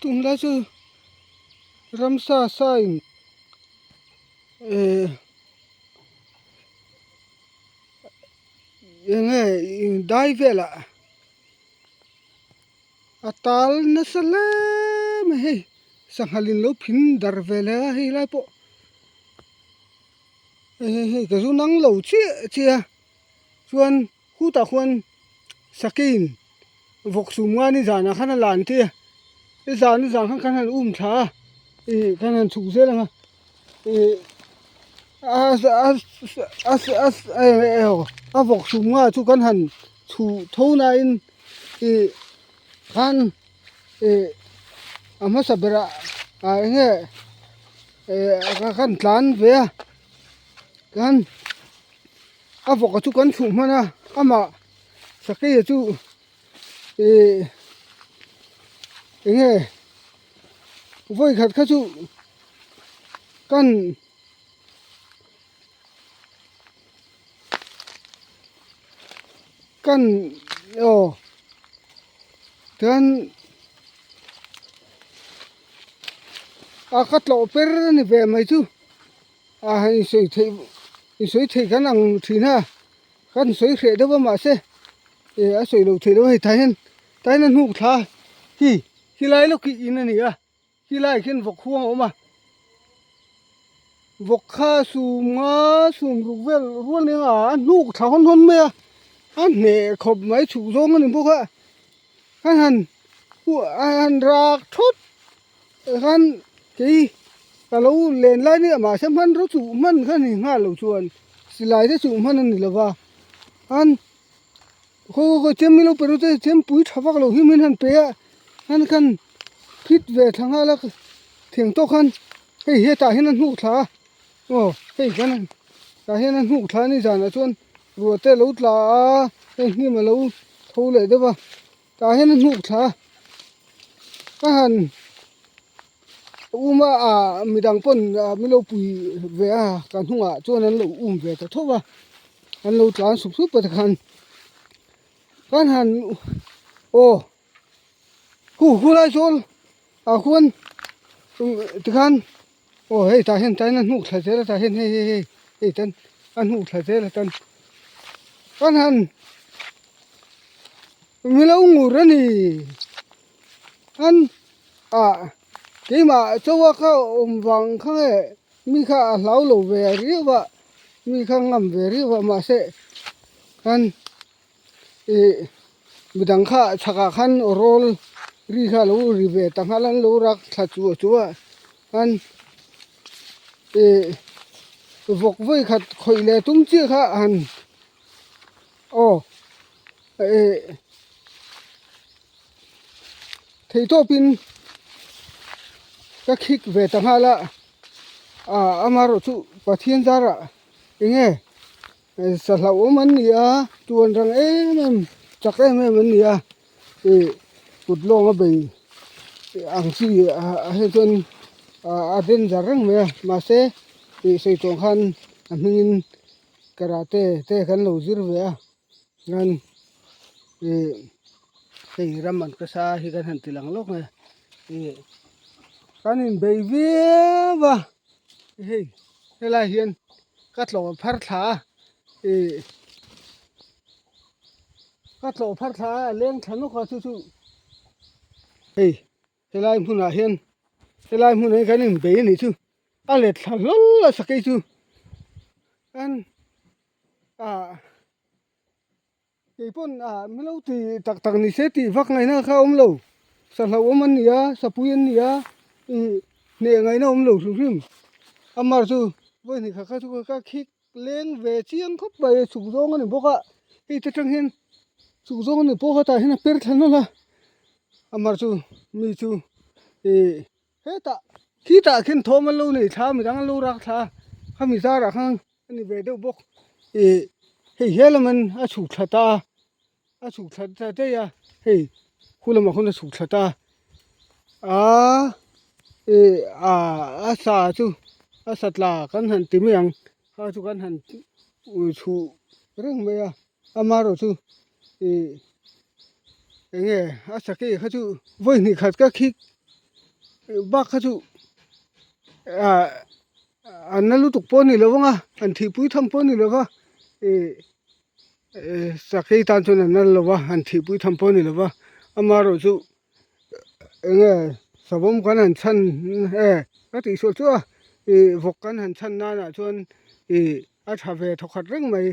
Tunlai chu ramsa sa in eh eng nge dai velah a tal nasa hle mai hei sanghal in lo phin dar ve leh a hei lai pawh hei hei hei ka zu nang lo chiah chiah a chuan khutah khuan sakeiin vawk sum nga ni zanah khan a lan tir a ni zan ni zan khan kan han um thla a ih kan han chhuk zel ang a ih a vawk sum nga chu kan han chhuh tho nain ih khan ih a hmasa berah ah eng nge ih kan tlan ve a kan a vawk a chu kan chhuh hman a amah sakei a chu ih eng nge vawi khat kha chu kan kan aw tichuan a ka tlawh per a ni ve mai chu a han insawi theih insawi theih kan ang thin a kan sawi hreh deuh a mahse ih a sawi loh theih loh a hei tah hian tah hian a hnuk thla hi helai lawk hi in a ni a. Khi laiah khian vawk huang a awm a, vawk kha sum nga sum ruk vel rual nia a hnuk thla hawn hawn mai a, a hneh khawp mai chhuk zawng a ni bawk a, khan han a han rak thawt khan kei ka lo len lai nia mahse hmanraw chuh hman kha a ni nghal lo chuan silai te chuh hman a ni lo va khan. Khaw khaw chem milo pe rawh che chem pui tha vak lo hi min han pe a han khan phit ve thla nghal a theng tawk khan hei hetah hian a hnuk thla a aw hei kan tah hian a hnuk thla a ni zanah chuan ruah te a lo tla a hei hnim a lo tho leh deuh a tah hian a hnuk thla a ka han um a ah midang pawn ah min lo pui ve a ka hnungah chuan an lo um ve ta tho va. An lo tlan sup sup a tikhan kan han aw hu hu lai sawn ah khuan tikhan aw hei tah hian tain a hnuk thla zel a tah hian hei hei hei hei tan a hnuk thla zel a tan kan han milo ngur a ni an ah keimah chaw a kha awm vang kha nge mi kha a hlau lo ve riau a. Mi kha ngam ve riau a mahse khan ih midang kha chhakah khan rawl ri kha alo ri ve ta nghal a an lo rak thla chu chu a khan ih vawk vawi khat khawih leh tum chiah kha han aw ih theihtawpin ka khik ve ta nghal a. Ah amaherawh chu Pathian zarah eng nge sa hlauhawm an ni a tuan rang em em chak em em an ni a ih kut lawng a bei ang chi ah hian chuan a danger reng mai a mahse ih sawi tawh ang khan a hmingin karate te kan lo zir ve a chuan ih hei ram an ka sa hi kan han ti lang lawk mai a ih kan inbei viau a hei helai hian ka tlawh phar thla a ih ka tlawh phar thla a a leng thla nawk a chu chu hei helai hmunah hian helai hmunah hian kan inbei a nih chu a let thla hlawl a sakei chu an ah. Kei pawn ah milo ti tak tak ni se tih vak ngaihna kha a awm lo, sa hlauhawm an ni a, sapui an ni a, ih hneh ngaihna a awm lo hrim hrim. Amar chu vawi hnih khat kha chu ka khik leng ve chiang khawp mai a, chhuk zawng a ni bawk a, hei te tang hian chhuk zawng a ni pawh kha tah hian a per thla nawlh a, amar chu mi chu ih hetah khitah khin thawm an lo nei thla a, midang an lo rak thla a, khami zarah khan. A ni ve deuh bawk ih hei he lamin a chhuk thla ta a a chhuk thla ta daih a hei khu lamah khawn a chhuk thla ta a ih ah a sa chu a sa tla kan han ti mai ang kha chu kan han chhuh reng mai a amaherawh chu ih eng nge a sakei kha chu vawi hnih khat ka khik. bak kha chu ah an na lutuk pawh a ni lo vang a an thihpui tham pawh a ni lo va ih sakei tan chuan an na lo va an thihpui tham pawh a ni lo va amaherawhchu eng nge savawm kan han chhan e ka tih sual chu a ih vawk kan han chhan nanah chuan ih a tha ve thawkhat reng mai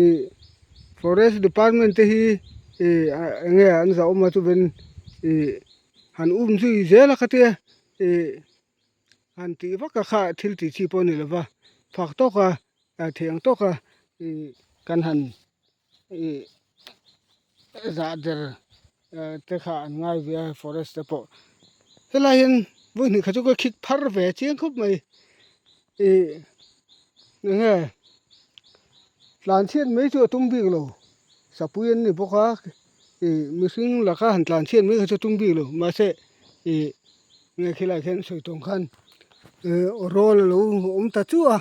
ih forest department te hi ih eng nge an zah awm a chuven ih han um zui zel a khatia ih han tih vak a kha thil tih chi pawh a ni lova fak tawk a thei ang tawk a ih kan han ih zah der te kha an ngai ve a forest te pawh helai hian vawi hnih khat chu ka khik phar ve chiang khawp mai ih eng nge tlan chhiat mai chu a tum bik lo sapui an ni bawk a ih mihring laka han tlan chhiat mai kha chu a tum bik lo mahse ih nge khilai khian sawi tawng khan ih aw rawl a lo awm ta chuah a.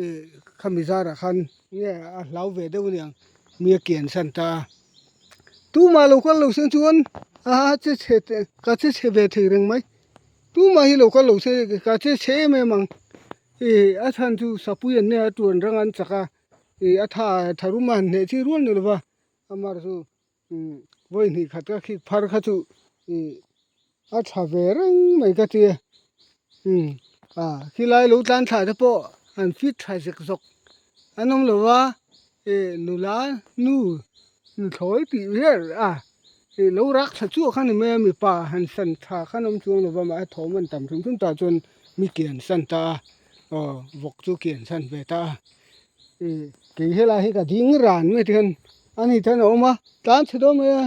Ih khami zarah khan nge a hlau ve deuh aniang mi a kian san ta a tumah lo kal lo se chuan a che chhe te ka che chhe ve thei reng mai tumah hi lo kal lo se ka che chhe em em ang ih a chhan chu sapui an nia a tuan rang an chak a ih a tha tharum a han hneh chi rual ni lova amar chu vawi hnih khat ka khik phar kha chu ih a tha ve reng mai ka tia ah khilai lo tlan thla te pawh an fit tha zek zawk an awm lo va ih nula nu nuthlawi tih vel a ih lo rak thla chuah kha ni mai a mipa han san tha kha an awm chuang lo va mahse thawm an tam hrim hrim tah chuan mi ke an san ta a aw vawk chu ke an san ve ta a ih kei helai hi ka ding ran mai te hian a ni chuan a awm a tlan chhe dawn mai a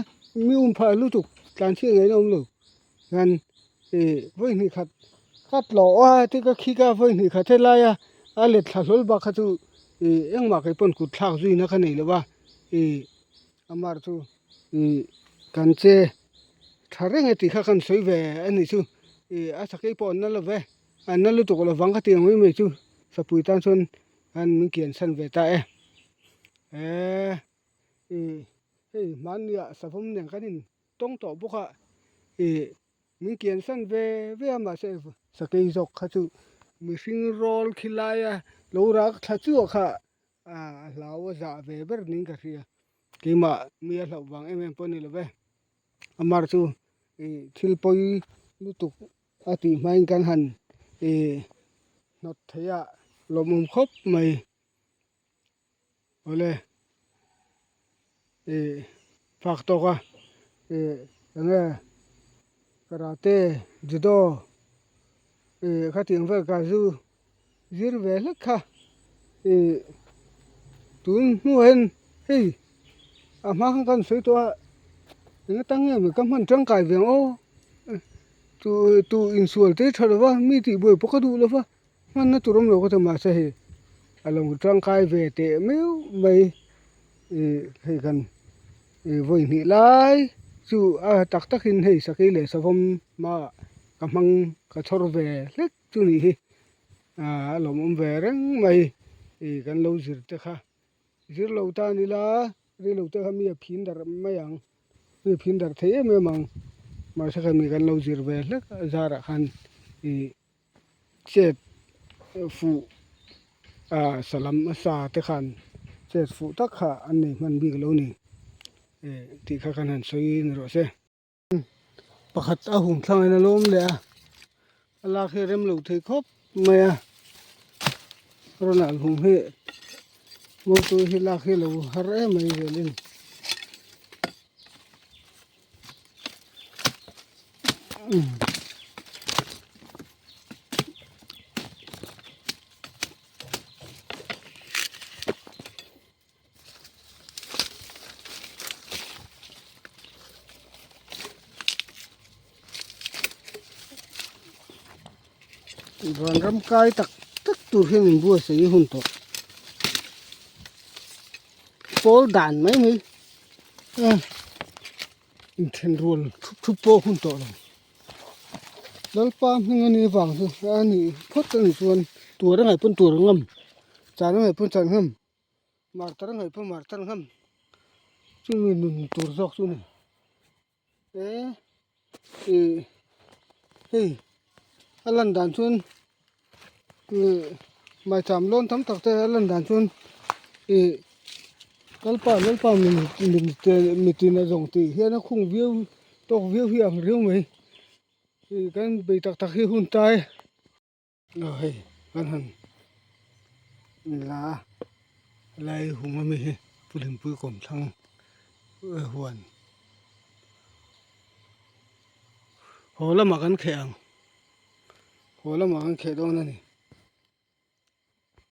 mi um phah lutuk tlan chhiat ngaihna awm lo hian ih vawi hnih khat ka tlawh a ti ka khik a vawi hnih khat helai a a let thla hlawl bak kha chu ih engmah kei pawn kut thlak zuina ka nei lo va ih amar chu ih kan che tha reng e tih kha kan sawi ve a nih chu ih a sakei pawh an na lo ve an na lutuk lo vang ka ti ang mai mai chu sapui tan chuan an min kian san ve ta e. Eee ih hei hmanniah savawm nen kan in tawng tawh bawk a ih min kian san ve ve a mahse sakei zawk kha chu mihring rawl khi laia lo rak thla chuah kha a hlau a zah ve ber niin ka hria keimah mi a hlauh vang em em pawh a ni lo ve amar chu ih thil pawi lutuk a tih hmain kan han ih hnawt theih a lawmawm khawp mai. Awle ih fak tawk a ih enge karate judo ih khatiang vel ka zu zir ve hlek kha ih tun hnuah hian hei a hma khan kan sawi tawh a eng atang nge maw ka hman tangkai ve ang aw tu tu insual te tha lova mi tihbuai pawh ka duh lova. Hmanna tur awm lo ka ti mahse hei a lo tangkai ve teh meuh mai ih hei kan ih vawi hnih lai chu a tak takin hei sakei leh savawm hmaah ka hmang ka chhawr ve hlek chu nih hi ah a lawmawm ve reng mai ih kan lo zir te kha zir lo ta ni la rei lo te kha mi a phin darh mai ang mi a phin darh thei em em ang mahse kha mi kan lo zir ve hlek a zarah khan ih. Chet fuh ah salam a sa te khan chet fuh tak kha an nei hman bik lo ni eh tih kha kan han sawi ni rawh se. Pakhat a hum thlang in a lawm leh a a lak hi a rem lo thei khawp mai a rawn alh hum hi motor hi lak hi a lo har em mai zelin. Vanram kai tak tak tur hian in buatsaih hun tawh pawl dan mai mai. Inthen rual thup thup pawh hun tawh lo. Lalpa hming a nih avang chu a nih phawt a nih chuan tuar a ngaih pawn tuar ngam, chan a ngaih pawn chan ngam, martar a ngaih pawn martar ngam chumi nun tur zawk chu a ni. E ih hei. A lan dan chuan ih maicham lawn tam tak te a lan dan chuan ih lalpa lalpa mitin a zawng tih hian a khung viau tawk viau hi a ang riau mai ih kan bei tak tak hi hun tai. Aw hei kan han la a lai hung ami hi Pu Hlimpui kawmthlang huan haw lamah kan kheh ang haw lamah kan kheh dawn a ni.